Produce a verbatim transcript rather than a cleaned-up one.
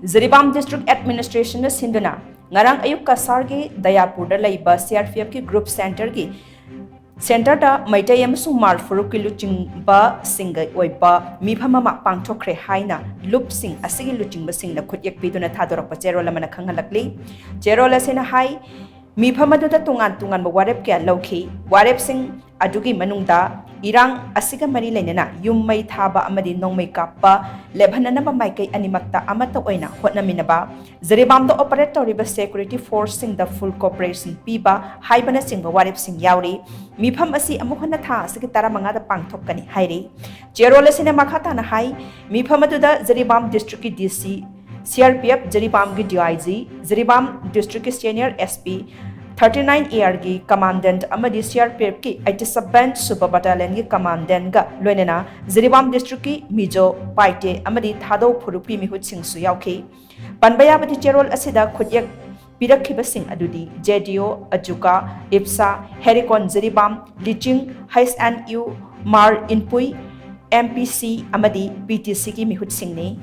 Jiribam District Administrationꯅ ꯁꯤꯟꯗꯨꯅ ꯉꯔꯥꯡ ꯑꯌꯨꯛ ꯀꯁꯥꯔꯒꯤ ꯗꯌꯥꯄꯨꯔꯗ ꯂꯩꯕ CRPFꯀꯤ Group Centreꯒꯤ Centreꯗ ꯃꯩꯇꯩ ꯑꯃꯁꯨꯡ ꯃꯥꯔ ꯐꯨꯔꯨꯞꯀꯤ ꯂꯨꯆꯤꯡꯕꯁꯤꯡꯒꯤ ꯑꯣꯏꯕ ꯃꯤꯐꯝ ꯑꯃ ꯄꯥꯡꯊꯣꯛꯈ꯭ꯔꯦ ꯍꯥꯏꯅ ꯂꯨꯞꯁꯤꯡ ꯑꯁꯤꯒꯤ ꯂꯨꯆꯤꯡꯕꯁꯤꯡꯅ ꯈꯨꯠꯌꯦꯛ ꯄꯤꯗꯨꯅ ꯊꯥꯗꯣꯔꯛꯄ ꯆꯦꯔꯣꯜ ꯑꯃꯅ ꯈꯪꯍꯜꯂꯛꯂꯤ꯫ ꯆꯦꯔꯣꯜ ꯑꯁꯤꯅ ꯍꯥꯏ, ꯃꯤꯐꯝ ꯑꯗꯨꯗ ꯇꯣꯉꯥꯟ ꯇꯣꯉꯥꯟꯕ ꯋꯥꯔꯦꯞ ꯀꯌꯥ ꯂꯧꯈꯤ꯫ ꯋꯥꯔꯦꯞꯁꯤꯡ ꯑꯗꯨꯒꯤ ꯃꯅꯨꯡꯗ ꯏꯔꯥꯡ ꯑꯁꯤꯒ ꯃꯔꯤ ꯂꯩꯅꯅ ꯌꯨꯝ ꯃꯩ ꯊꯥꯕ ꯑꯃꯗꯤ ꯅꯣꯡꯃꯩ ꯀꯥꯞꯄ ꯂꯦꯞꯍꯟꯅꯅꯕ ꯃꯥꯏꯀꯩ ꯑꯅꯤꯃꯛꯇ ꯑꯃꯠꯇ ꯑꯣꯏꯅ ꯍꯣꯠꯅꯃꯤꯟꯅꯕ, ꯖꯤꯔꯤꯕꯥꯝꯗ operate ꯇꯧꯔꯤꯕ security forceꯁꯤꯡꯗ full cooperation ꯄꯤꯕ ꯍꯥꯏꯕꯅꯆꯤꯡꯕ ꯋꯥꯔꯦꯞꯁꯤꯡ ꯌꯥꯎꯔꯤ꯫ ꯃꯤꯐꯝ ꯑꯁꯤ ꯑꯃꯨꯛ ꯍꯟꯅ ꯊꯥ ꯑꯁꯤꯒꯤ ꯇꯔꯥꯃꯉꯥꯗ ꯄꯥꯡꯊꯣꯛꯀꯅꯤ ꯍꯥꯏꯔꯤ꯫ ꯆꯦꯔꯣꯜ ꯑꯁꯤꯅ ꯃꯈꯥ ꯇꯥꯅ ꯍꯥꯏ, ꯃꯤꯐꯝ ꯑꯗꯨꯗ Jiribam Districtꯀꯤ DC, CRPF ꯖꯤꯔꯤꯕꯥꯝꯒꯤ DIG, Jiribam Districtꯀꯤ Senior SP, thirty nine ARꯒꯤ Commandant ꯑꯃꯗꯤ CRPFꯀꯤ eighty seven ꯁꯨꯕ Battalionꯒꯤ Commandantꯒ ꯂꯣꯏꯅꯅ ꯖꯤꯔꯤꯕꯥꯝ Districtꯀꯤ ꯃꯤꯖꯣ, ꯄꯥꯏꯇꯦ ꯑꯃꯗꯤ ꯊꯥꯗꯧ ꯐꯨꯔꯨꯞꯀꯤ ꯃꯤꯍꯨꯠꯁꯤꯡꯁꯨ ꯌꯥꯎꯈꯤ꯫ ꯄꯟꯕ ꯌꯥꯕꯗꯤ ꯆꯦꯔꯣꯜ ꯑꯁꯤꯗ ꯈꯨꯠꯌꯦꯛ ꯄꯤꯔꯛꯈꯤꯕꯁꯤꯡ ꯑꯗꯨꯗꯤ JDO, ꯑꯖꯨꯀꯥ, ꯏꯞꯁꯥ, ꯍꯦꯔꯤꯀꯣꯟ ꯖꯤꯔꯤꯕꯥꯝ, ꯂꯤꯆꯤꯡ, HNU, ꯃꯥꯔ ꯏꯟꯄꯨꯏ, MPC ꯑꯃꯗꯤ PTCꯒꯤ ꯃꯤꯍꯨꯠꯁꯤꯡꯅꯤ꯫